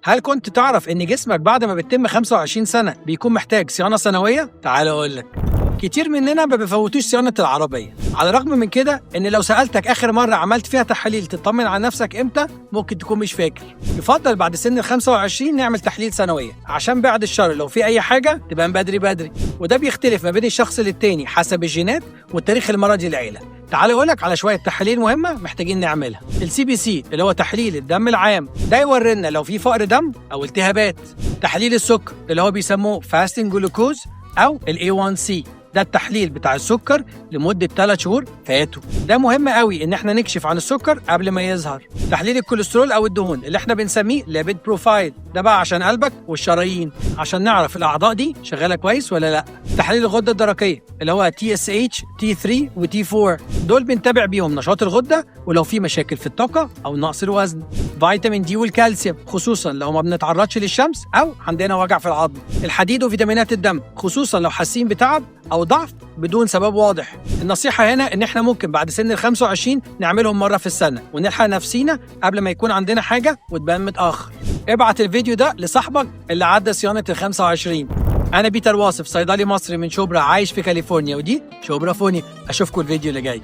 هل كنت تعرف ان جسمك بعد ما بتتم 25 سنة بيكون محتاج صيانة سنوية؟ تعال اقول لك. كتير مننا ما بيفوتوش صيانة العربية، على الرغم من كده ان لو سألتك اخر مرة عملت فيها تحاليل تطمن على نفسك امتى، ممكن تكون مش فاكر. يفضل بعد سن ال 25 نعمل تحليل سنوية عشان بعد الشر لو في اي حاجة تبان بدري بدري، وده بيختلف ما بين الشخص للتاني حسب الجينات والتاريخ المرضي للعيلة. تعال اقولك على شوية تحاليل مهمة محتاجين نعملها. ال CBC اللي هو تحليل الدم العام، ده يورينا لو في فقر دم او التهابات. تحليل السكر اللي هو بيسموه fasting glucose او ال A1C، ده التحليل بتاع السكر لمدة 3 شهور فاتوا، ده مهم قوي ان احنا نكشف عن السكر قبل ما يظهر. تحليل الكوليسترول او الدهون اللي احنا بنسميه lipid profile، ده بقى عشان قلبك والشرايين، عشان نعرف الاعضاء دي شغالة كويس ولا لا. تحليل الغدة الدرقية اللي هو TSH T3 و T4، دول بنتابع بيهم نشاط الغدة ولو في مشاكل في الطاقة او نقص الوزن. فيتامين D والكالسيوم خصوصا لو ما بنتعرضش للشمس او عندنا وجع في العظم. الحديد وفيتامينات الدم خصوصا لو حاسين بتعب او ضعف بدون سبب واضح. النصيحة هنا ان احنا ممكن بعد سن ال 25 نعملهم مرة في السنة ونلحق نفسينا قبل ما يكون عندنا حاجة وتبان متاخر. ابعت الفيديو ده لصاحبك اللي عدى صيانة ال 25. انا بيتر واصف، صيدلي مصري من شبرا عايش في كاليفورنيا، ودي شبرا فوني. اشوفكم الفيديو اللي جاي.